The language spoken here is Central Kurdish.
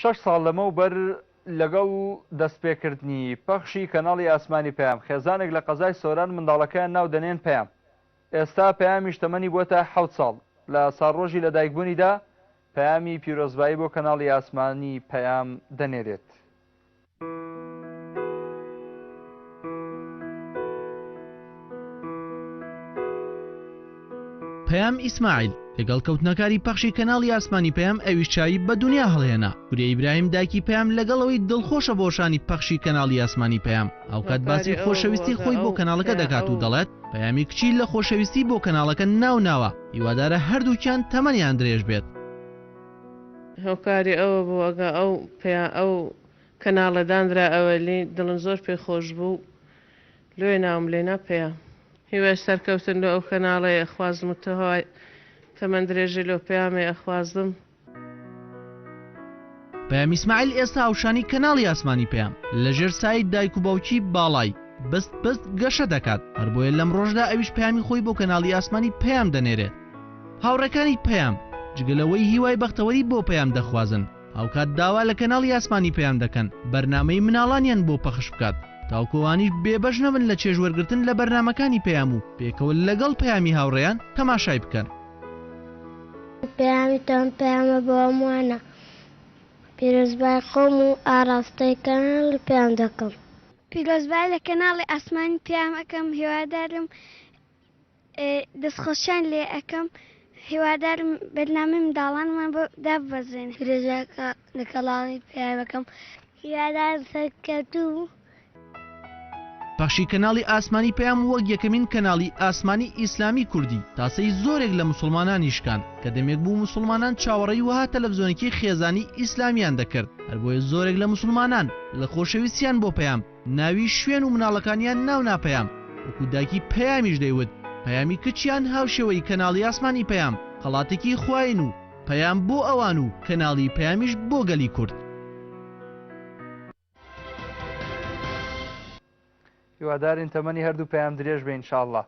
شەش ساڵ لەمەوبەر لەگەڵ دەستپێکردنی پەخشی کەناڵی ئاسمانی پەیام، خێزانێک لە قەزای سۆران منداڵەکەیان ناو دەنێن پەیام. ئێستا پەیامیش تەمەنی بووەتە حەوت ساڵ. لە ساڵڕۆژی لەدایکبوونیدا پەیامی پیرۆزبایی بۆ کەناڵی ئاسمانی پەیام دەنێرێت. پەیام ئیسماعیل، لەگەڵ کەوتنەکاری پەخشی کەناڵی ئاسمانی پەیام ئەویش چاوی بە دونیا هەڵهێنا. کورێ ئیبراهیم دایکی پەیام لەگەڵ ئەوەی دڵخۆشە بە وەشانی پەخشی کەناڵی ئاسمانی پەیام، هاوکات باسی خۆشەویستی خۆی بۆ کەناڵەکە دەکات و دەڵێت، پەیامی کچی لە خۆشەویستی بۆ کەناڵەکە ناو ناوە، هیوادارە هەردووکیان تەمەنیان درێژ بێت. هۆکاری ئەوە بوو ئەگا ئەو پەیا ئەو کەناڵە دانرا ئەوەلی دڵم زۆر پێ خۆش بوو لۆیە ناوم لێنا پەیام. هیوای سەرکەوتن لۆ ئەو کەناڵەی ئەخوازم و تەوای تەمەن درێژی لۆ پەیامێ ئەخوازم. پەیام ئیسماعیل ئێستا هاوشانی کەناڵی ئاسمانی پەیام لە ژێر سایەی دایک و باوکی باڵای بست بست گەشە دەکات، هەر بۆیە لەم ڕۆژدا ئەویش پەیامی خۆی بۆ کەناڵی ئاسمانی پەیام دەنێرێت. هاوڕێکانی پەیام جگە لەوەی هیوای بەختەوەری بۆ پەیام دەخوازن، هاوکات داوا لە کەناڵی ئاسمانی پەیام دەکەن بەرنامەی مناڵانیان بۆ پەخش بکات تاوەکو ئەوانیش بێبەش نەبن لە چێژ وەرگرتن لە بەرنامەکانی پەیام و پێکەوە لەگەڵ پەیامی هاوڕێیان تەماشای بکەن. پەیامی تۆم پەیامە بۆ هەمووانە. پیرۆزبای خۆم و ئاڕاستەی کەناڵی پەیام دەکەم. پیرۆزبای لە کەناڵی ئاسمانی پەیام ئەکەم هیوادارم دەستخۆشیان لێ ئەکەم هیوادارم بەرنامەی منداڵانمان بۆ داببەزێنێ. پیرۆزبای لە کەڵاڵی پەیام ئەکەم. هیوادارم سەرکەوتوو. پەخشی کەناڵی ئاسمانی پەیام وەک یەکەمین کەناڵی ئاسمانی ئیسلامی کوردی تاسەی زۆرێک لە موسڵمانانی شکاند کە دەمێک بوو موسڵمانان چاوەڕێی وەها تەلەفزیۆنێکی خێزانی ئیسلامیان دەکرد هەر بۆیە زۆرێک لە موسڵمانان لە خۆشەویستیان بۆ پەیام ناوی شوێن و مناڵەکانیان ناو نا پەیام وەکو دایکی پەیامیش دەیوت پەیامی کچیان هاوشێوەی کەناڵی ئاسمانی پەیام خەڵاتێکی خوایین و پەیام بۆ ئەوان و کەناڵی پەیامیش بۆ گەلی کورد. هیوادارین تەمەنی هەردوو پەیام درێژ بێ ان شاءاللە.